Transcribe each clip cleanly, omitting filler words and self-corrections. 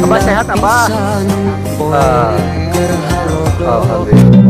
Abah sehat, Abah? Alhamdulillah.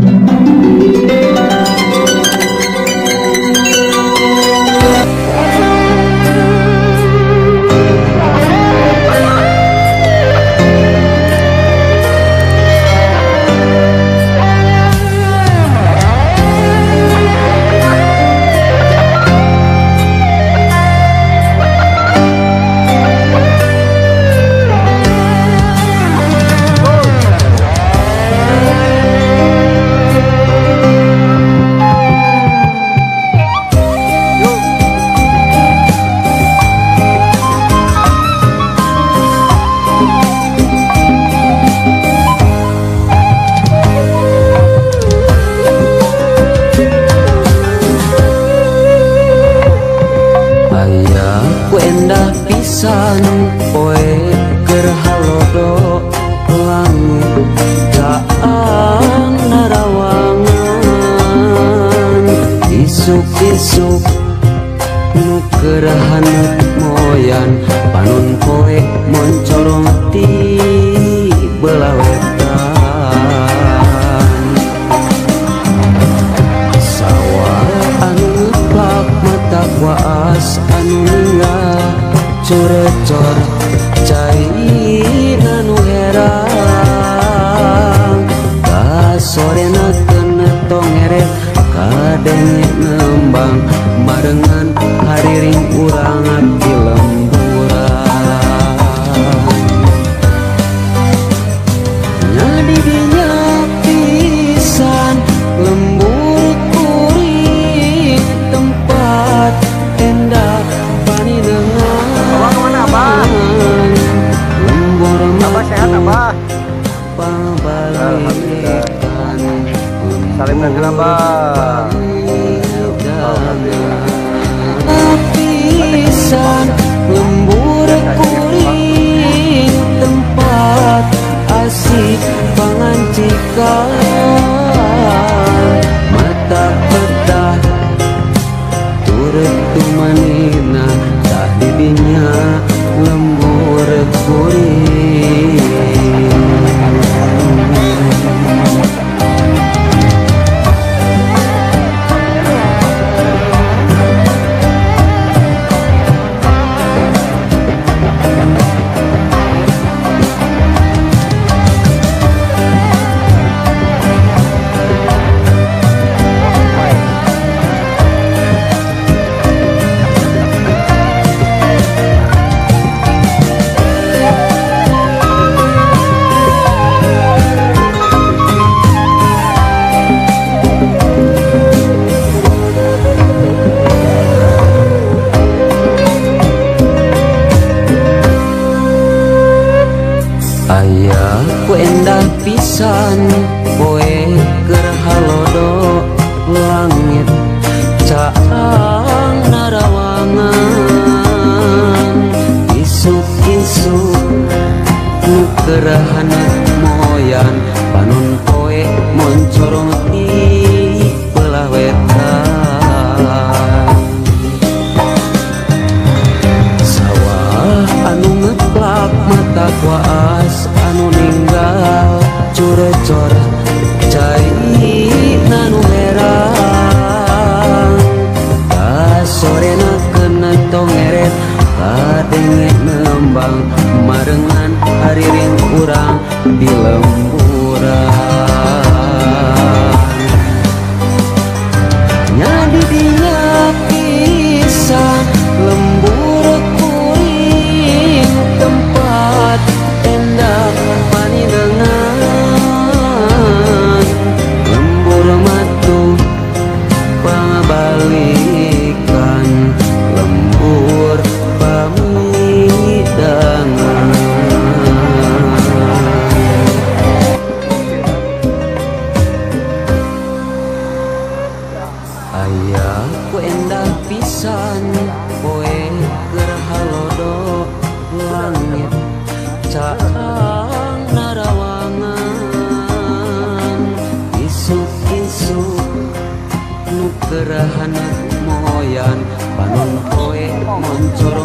Pisan poe keur halodo langit caang narawangan isuk-isuk nu keur haneut moyan panon poe moncorong ti belah wetan sawah anu ngeplak mata waas anu ninggal curecor cai nanu herang kasorena kena tongeret kadenge nembang barengan hariring urang di lemburan nyadidinya pisan lembur kuring tempat endah paninengan. Abah? Abah sehat, Abah? Alhamdulillah. Salim dan Abah. Alhamdulillah. Pisan lembur kuring tempat asik pangancikan mata petah turut tumanina tah didinya lembur kuring. Ayah ku endah pisan poe keur halodo langit caang narawangan isuk-isuk nu keur haneut moyan panon poe moncorong ti belah wetan sawah anu ngeplak mata waas anu ninggal curecor cai nanu herang kasorena kena tongeret kadenge nembang marengan hariring urang di lemburan nyadidinya pisan lembur kuring tempat endah paninengan lembur matu pangabalikan lembur pamidangan. Ayah ku endah pisan poe keur halodo langit caang narawangan isuk-isuk nu keur haneut moyan panon poe moncorong.